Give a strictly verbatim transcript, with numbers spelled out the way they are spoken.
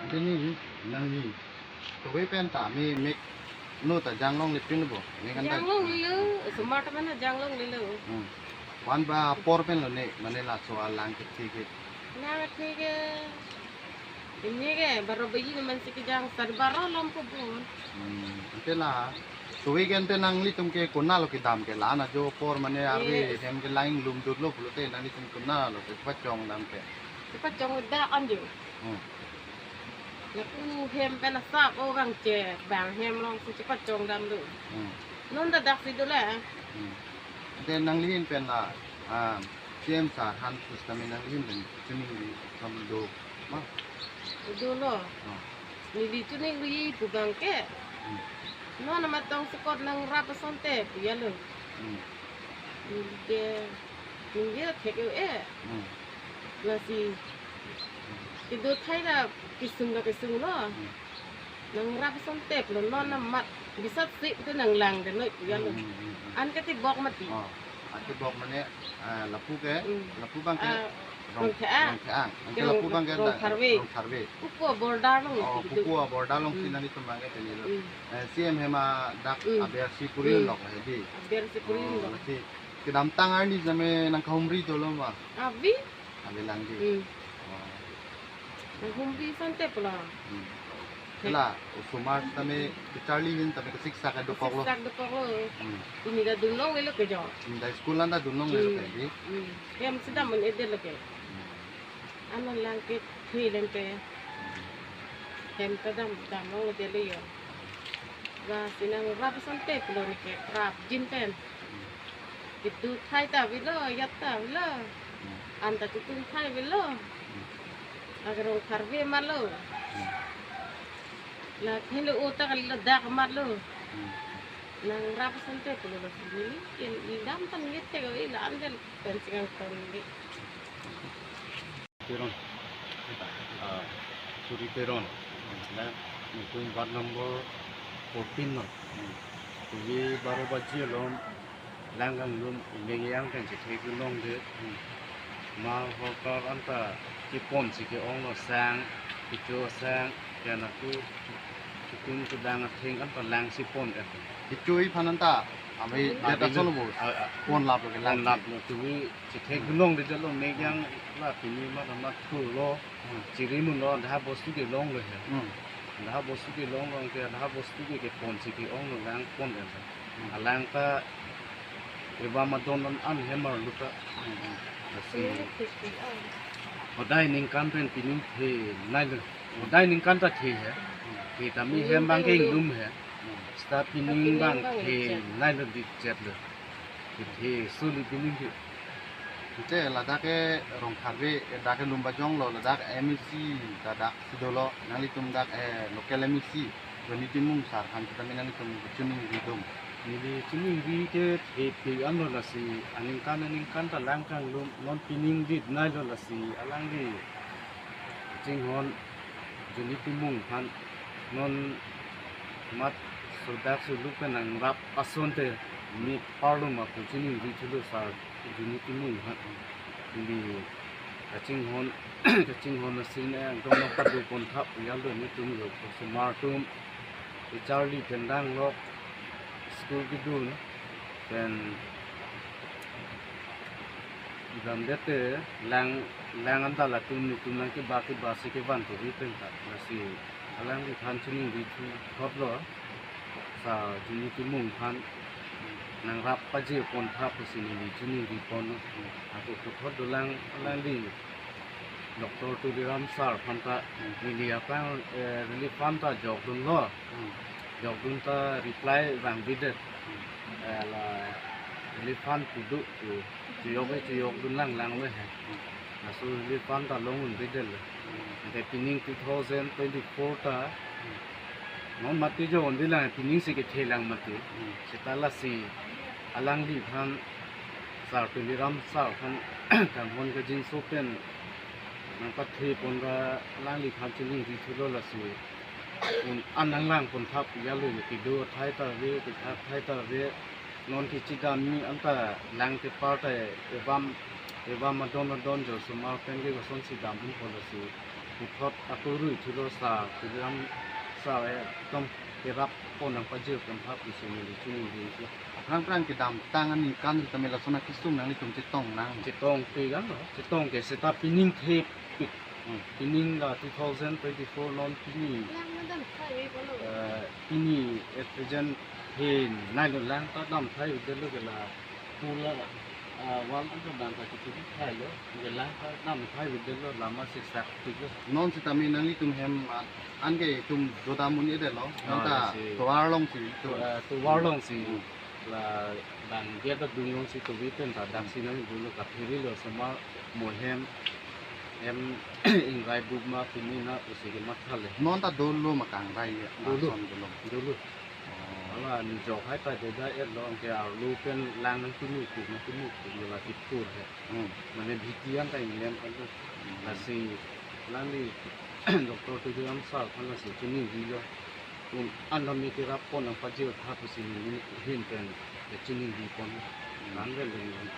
Pini nangli kove pen ta me mek no ta janglongle pin bo. Me kan ta Janglonglelo, osomar ta mana janglonglelo. Hmm. Wan ba apor pen lo ne, mane laso alang kethe ke. Lang kethe ke. Ini ke baro bayi na man si kejang sar baro lom ko bon. Hmm. Ante la kove ke ante nanglitum ke konat lo kedam ke, la-an ajo apor mane arve Yes. hem kelang lum dut lo pulote nanglitum konat lo kepachong dam ke. Kepachong da anjo. Hmm. Lapu hem pen asap o bang che, bang hem along si chepachong dam do. Hmm. Non ta dak si do le. Hmm. Then nangli ahin pen la, ah, C M sir aphan pusitame nangli ahin pen chiningri ason do ma? Do lo. Ah. Neli chiningri pu bang ke. Hmm. Non amat tong sekot nangrap asonte pu ya lo. Hmm. Neli ke, neli ke thek e. Hmm. Lasi kedo thai ta kesung ta kesung lo. Hmm. Nangrap asonte pu lo, non amat bisat si tu nanglang de noi pu ya lo. Hmm, hmm, hmm, hmm. An kati bok mati. Oh, ati bok mane, ah, lapu ke, Hmm. lapu bang ke Ah, Rong, Rongtheang. Rongtheang. An Ke ke lapu Rong, bang ke Rongtharve. Rongtharve. Puku border along Oh, si tu. Puku border along si Hmm. nanglitum bang ke tini lo. Hmm. Eh, C M hem adak Hmm. Aber si puri Hmm. lok he di. Aber si puri Oh, lok. Lasi kedamtang arni jame nangkahumri dolo ma? Abi? Abi lang di. Hmm. Oh. Nang humri asonte pu lo. Hmm. Ke la, osomar tame kecharli ahin tame kesiksak dokok lo. Kesiksak dokok lo. Hmm. Ini ta dunlonglelo ke jo. Hmm, ta school an ta dunlonglelo Hmm. ke di. Hmm. Hem si dam un-edet lo ke. Hmm. Ano lang kethe lente. Hmm. Hem ta dam, damlongle lo yo. Lasi nangrap asonte pu lo ne ke rap jin pen. Hmm. Kedo thai ta avelo, yat ta avelo. Hmm. An ta kedo thai avelo. Hmm. Agarong Rongtharve ma lo. Hmm. La helo o ta kali ladak ma lo. Hmm. Nangrap asonte pu lo lasi neli, neli dam tan ngetek o ila andel pen singang ton neli. Teron. Ah, Suri Teron. La, nelitum ward number fourteen lo. Hmm. Kove baro baji along lang kanglum, ingleng yang pen chethek dunlong de. Hmm. Ma horkar anta kepon si ke-ong lo sang, kecho sang, ke na ku, kutum kedang atheng anta lang si pon et. Kecho aphan anta, abi, Abi det lo. Asolo bo. Ah, ah. Pon lap lo ke lang. Pon lap lo, kove chethek Hmm. dunlong de lo, mek yang la pini ma ma thu lo. Hmm. Chiri mun lo, dah bostu kelong lo he. Hmm. Dah bostu kelong lo ke, dah bostu ke kepon si ke-ong lo lang pon et. Hmm. Alang ta eba madon an an hem arlo ta. Hmm, hmm. Lasi hodai ningkan pen pining the nai lo. Hodai ningkan ta the he. Hmm. The ta mi hem bang ke inglum he. Hmm. Seta pining bang the nai lo di chet lo. Kethe suli pining ke. Ante ladak ke Rongtharve, eh, dak ke Lumbajong lo, ladak M A C ta dak si dolo, nanglitum dak, eh, local M A C, Johnny Timung sir aphan sitame nanglitum kachiningri dun. Neli chiningri ke thepi an lo lasi, aningkan aningkan ta lang kanglum, non pining dit nai lo lasi, alangli kachinghon Johnny Timung aphan non mat sodak suluk pen nangrap asonte ne parlo ma pu chiningri thulo sir Johnny Timung aphan. Neli kachinghon, kachinghon asin eh dong nok padu pon thap ya lo netum lo osomar atum kecharli pen dang lok school kedun pen Dam det te lang, lang anta latum netum nangkeba keba si kevan to ri pen ta. Lasi alangliphan chiningri thu thot lo. Sir Johnny Timung aphan nangrap paje pon tha pusi neli chiningri pon. Ako puthot dolang alangli Doctor Tuliram sir aphan ta neli aphrang, eh, relief fund ta jokdun lo. Hmm. Jokdun ta reply vangvedet. Hmm. Eh, la relief fund pudu pu chejok e chejokdun lang lang le he. Hmm. Laso relief fund ta long unvedet le. Hmm. Ante pining two thousand twenty-four ta. Hmm. Non mati jo undi lang pining si kethe lang mati. Hmm. Seta lasi alangliphan Sir Tuliram sir aphan kanghon kajinso pen nangpathe pon ra alangliphan chiningri thulo lasi un an nanglang pon thap ya lo, kedo athai ta ave, kethak athai ta ave, non kechedam ni anta lang kepar ta evam Eba madon adon jo osomar pen ke kosonsi dam un pulo si. Puthot ako rui thulo sir, Tuliram sir ekdom kerap pon nangpajir pen thap isi neli chini di. Aphrang phrang kedamtang aningkan sitame lason akesung nanglitum chetong nang. Chetong pe kan lo. Chetong ke seta pining thepik. Hmm. Pining la two thousand twenty-four non pini. Eh, pini at present he nai lo lang ta dam thai udah lo ke la. Pula, ah, wal an dam ta kitu thai lo. Ke lang ta dam thai udah lo lama se sak tik lo. Non sitame nanglitum hem, ah, anke itum dodam un-edetlo. Non ta, ah, si tovar along si. To, ah, tovar along si. Hmm. La bang dia ta dun along si tovi pen ta dak si nangdunlo, kaphere lo osomar mo hem, hem ingrai bup ma pini na pusi kematha le. Non ta dolo ma kangrai ya, dolo. Lason dolo. Dolo. Oh. Hala ni jok hai ta deda-etlo, anke arlo pen lang nangtumu kup, nangtumu kup, la kipur he. Hmm. Mane bhiti an ta ingnem kan tu. Hmm. Lasi, alangli Doctor Tuliram sir aphan lasi chiningri lo. Un an lami kerap pon nangpajir thap pusi neli ahin pen chiningri pon. Hmm. Lang vel vel.